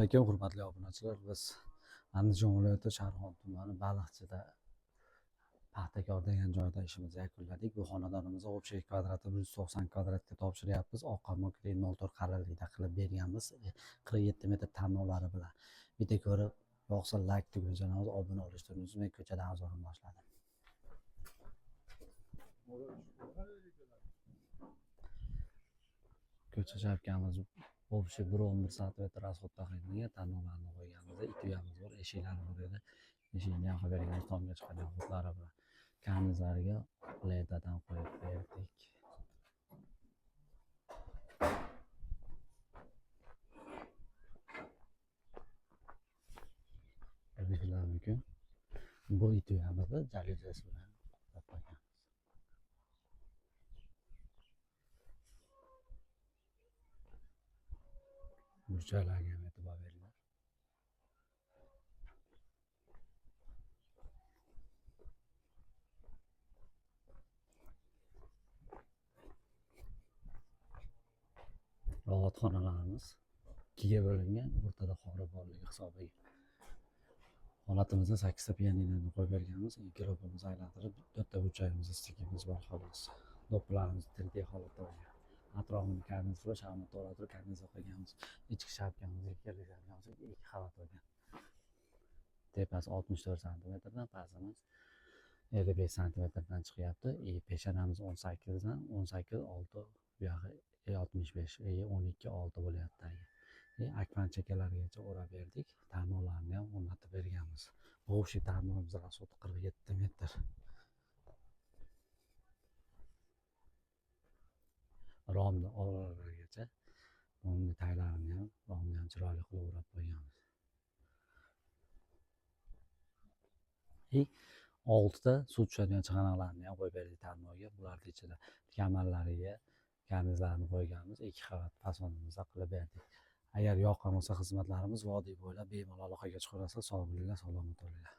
Assalomu alaykum, hurmatli obunachilar. Biz Andijon viloyati Sharxon tumani Baliqchida Paxtakor degan joyda ishimizni yakunladik. Bu xonadonimizni общий kvadrati 190 kvadratga topshiryapmiz. Oq mokri 04 qalinlikda qilib berganmiz. 47 metr tarnovlari bilan. Bitta ko'rib, yoqsa like tugmasini obuna olishni unutmang. Ko'chadan obzorni boshladim. Ko'cha sharkamiz общий 1.11 santimetr расходda qilingan, tarnovlarni qo'yganmiz. Ituyamiz bor, eshiklari bor edi. Eshikni ham qilib berganmiz, tomga chiqadigan xudlari bilan. Karnizlariga lentadan qo'yib berdik. Ko'rishingiz mumkin. Bu ituyamizni jalyuzasi bilan qoplab qo'yganmiz. Burchaklarga ham e'tibor beringlar. Rohat xonalarimiz ikkiga bo'lingan, o'rtada xori borligi hisobiga. Holatimizda 8 ta pianinoni qo'yib berganmiz. Ikki aylantirib, 4 ta burchagimizda stikimiz bor xolos. Do'ppilarimiz 3D holatda bo'lgan. Atrofini karniz qilib, shaxmat to'g'ri karnizga qo'yganmiz. Ichki shabkamizga kelgan 2 qavat bo'lgan. Tepasi 64 santimetrdan, pastimiz 55 santimetrdan chiqyapti. Peshonamiz 18 dan 18 6, bu yog'i 65, 12 6 bo'lyapti. Akvan chekkalarigacha o'rab berdik. Tarnovlarni ham o'rnatib berganmiz. Общий tarnovimiz rasoti 47 metr. Romni oralarigacha, romni taglarini ham, romni ham chiroyli qilib o'rab qo'yganmiz. 6 ta suv tushadigan chig'anoqlarni ham qo'yib berdik tarnovga. Bularning ichida kamarlariga karnizlarni qo'yganmiz. 2 qavat fasonimizda qilib berdik. Agar yoqqan bo'lsa xizmatlarimiz vodiy bo'ylab bemalol aloqaga chiqaverasizlar. Sog' bo'linglar, salomat bo'linglar.